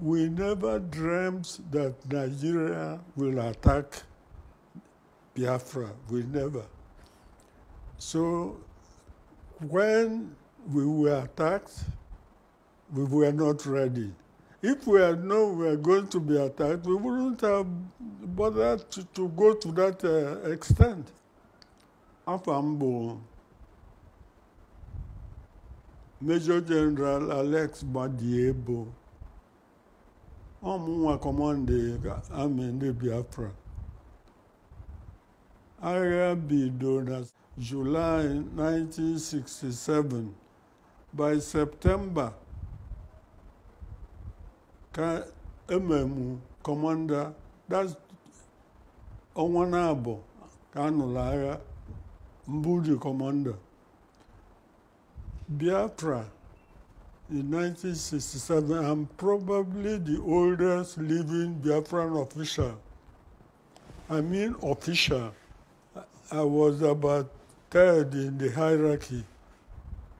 We never dreamt that Nigeria will attack Biafra. We never. So when we were attacked, we were not ready. If we had known we were going to be attacked, we wouldn't have bothered to go to that extent. Afa m bụ Major General Alex Madiebo, ọ mụnwa command army ndị Biafra. Agha bido na July 1967. By September ka ememu commander, that's ọnwa na-abụ ka a nụrụ agha, mbụ the commander. Biafra in 1967, I'm probably the oldest living Biafran official. I mean official. I was about third in the hierarchy.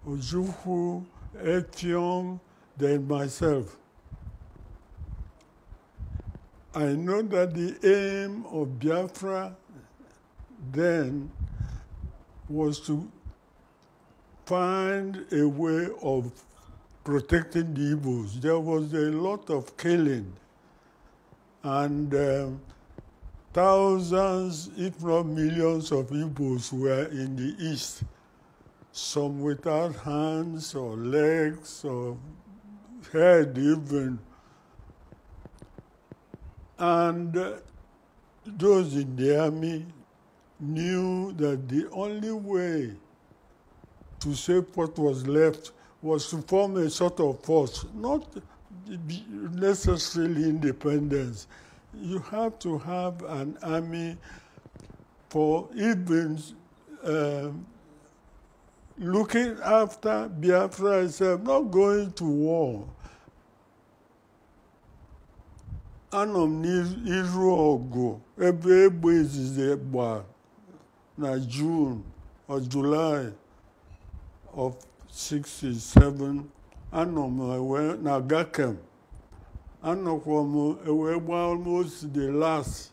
Ojukwu, Effiong, then myself. I know that the aim of Biafra then was to find a way of protecting the Igbos. There was a lot of killing, and thousands, if not millions, of Igbos were in the east, some without hands or legs or head even. And those in the army knew that the only way to save what was left was to form a sort of force, not necessarily independence. You have to have an army for even looking after Biafra itself, not going to war. Anọ m n'iru ọgụ ebe egbe izizi gba na June or July of 67. Anọ m ewe na Gakem. Anọkwa m ewe gba almost the last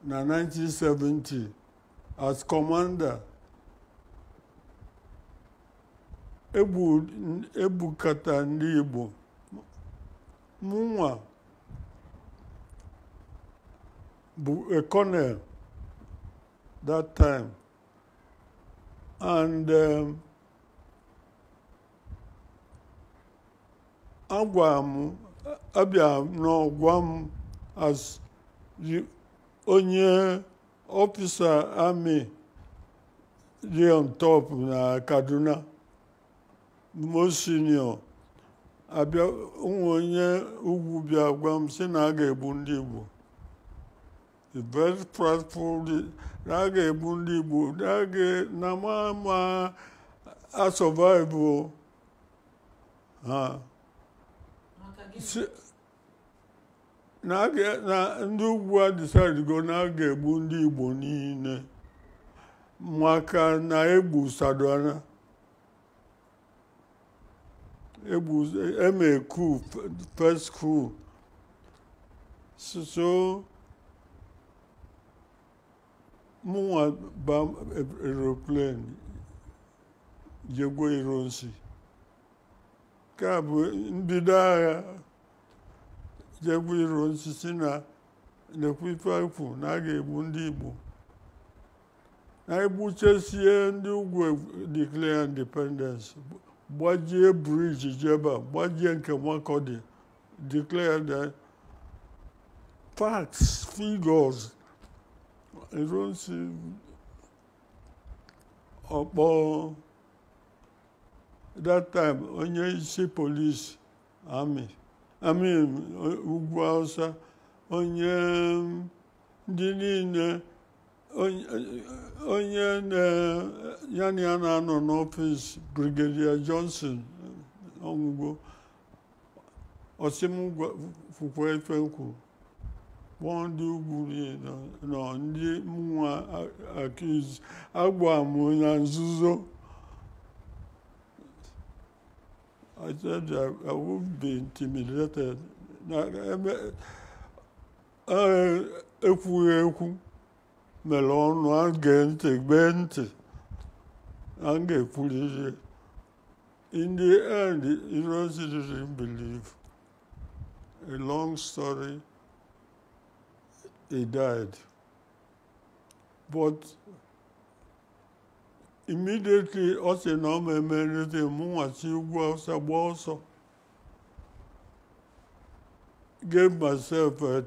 na 1970 as commander. Egbukata ndị Igbo. Mụnwa bụ a colonel that time, and agwa m abịa n'ọgwa m as onye officer army dị on top na Kaduna, most senior. Abịa ụmụ onye ugwu bịa gwa m sị na a ga-egbu ndị Igbo. Very prideful, na a ga-egbu ndị Igbo, na ma a survive ha. Na ndị ugwu a decide go na a ga-egbu ndị Igbo niile maka na egbu Sardauna. Egbu eme coup, first coup. So mụnwa ba aeroplane jegwo Ironsi. Nke a bụ mbido agha. Jegwo Ironsi si na nekwa ife ekwu na a ga-egbu ndị Igbo. Na egbuchesie ndị ugwu declare independence, gbajie bridge Jeba, gbajie nke Makurdi, declare the facts, figures. Ironsi ọkpọ that time onye isi police army, I mean ugwu Hausa, onye ndị niile onye ya na ya na-anọ n'ọfịs Brigadier Johnson ọgwụgwọ ọsị m kwukwa ife nkwu kpọọ ndị ugwu nọ ndị mụnwa accuse agwa m na nzuzo. I said I wouldn't be intimidated. Ekwughị ekwu mere ọnụ a gee ntị gbee ntị a ga-ekwurịrị. In the end, Ironsi didn't believe. A long story, he died. But immediately ọ sị na ọ ma eme anything, mụnwa si ugwu Awụsa gbaa ọsọ. Gave myself a